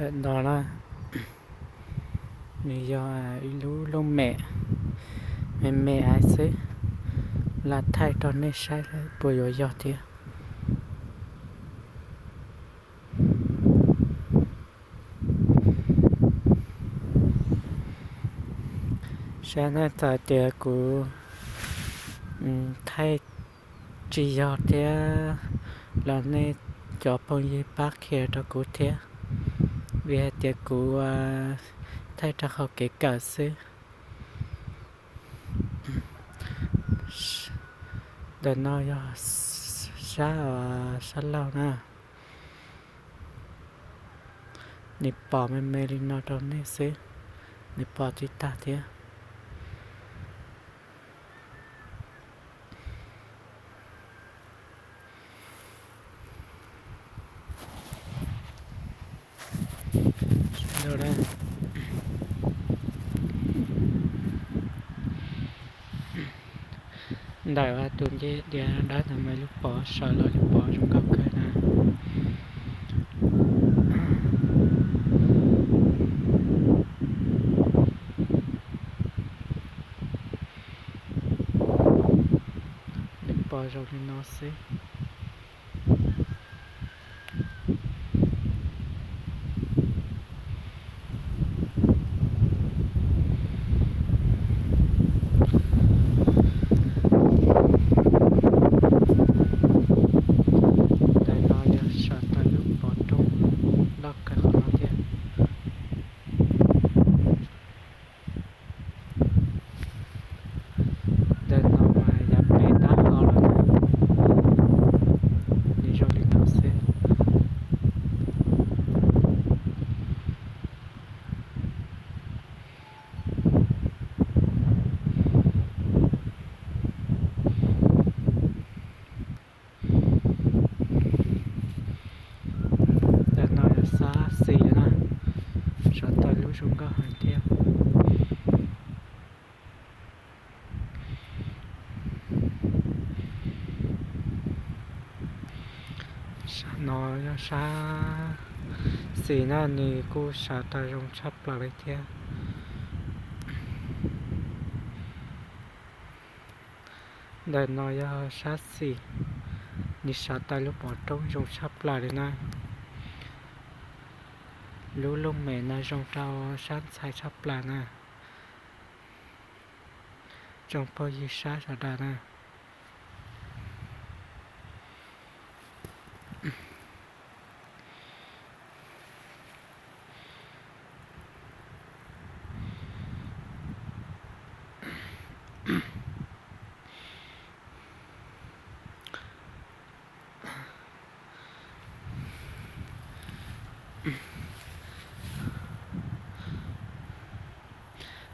Ntawm no na, nws yog ib lub looj mem me me xwb, lam thaij rau nej saib puas yuav yog thiab. Saib na, txawm tias kuv thaij tsis yog thiab los nej cov phooj ywg pab qhia rau kuv thiab, vim hais tias kuv thaij rau hauv kev kawm xwb. Ntawm no yog sab, sab laug na. Nws pom me me li no rau nej xwb, nws pom tsis tag thiab. Ntawm tus ncej diav dawb ntawd mas lub pov sawv los lub pov zoo nkauj kawg na. Lub pov zoo li no xwb. Ntawm no yog sawv tau lub pov roob loj kawg qhov no thiab. Ntawm no mas yav pem taub hau lawm na, nws zoo li no xwb. Ntawm no yog sab xis na, sawv tau lub zoo nkauj heev thiab. Sab no yog sab xis na, nws kuj sawv tau zoo tshaj plaws li thiab. Ntawm no yog sab xis, nws sawv tau lub pov roob zoo tshaj plaws li na. Lub looj mem no zoo rau sab ntxhais tshaj plaws na. Tsoom phooj ywg saib sawv daws na.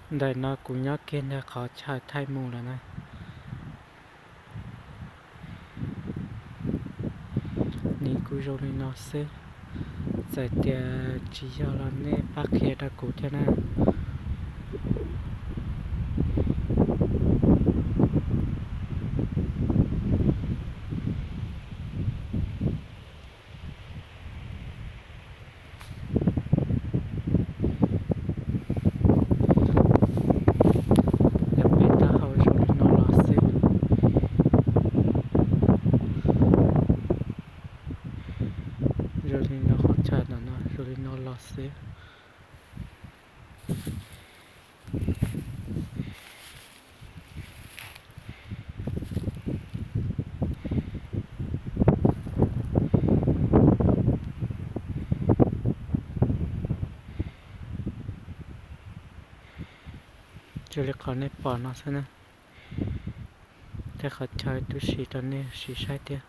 Ntawm no kuv nyob kiag ntawm qhov chaw thaij mus lawm na. Nws kuj zoo li no xwb. Txawm tias tsis yog los nej pab qhia rau kuv thiab na. Yav pem taub hau zoo li no los xwb. Zoo li no, qhov chaw ntawm no zoo li no los xwb. Zoo li qhov nej pom no xwb na. Tej qhov chaw tub si rau nej sim saib thiab.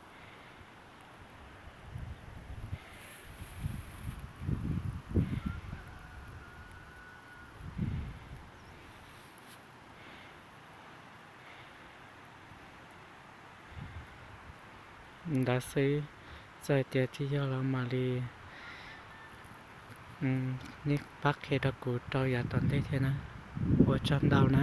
Ntawd xwb, txawm tias tsis yog los mam li nej pab qhia rau kuv rau yav tom ntej thiab na. Ua tsaug ntau na.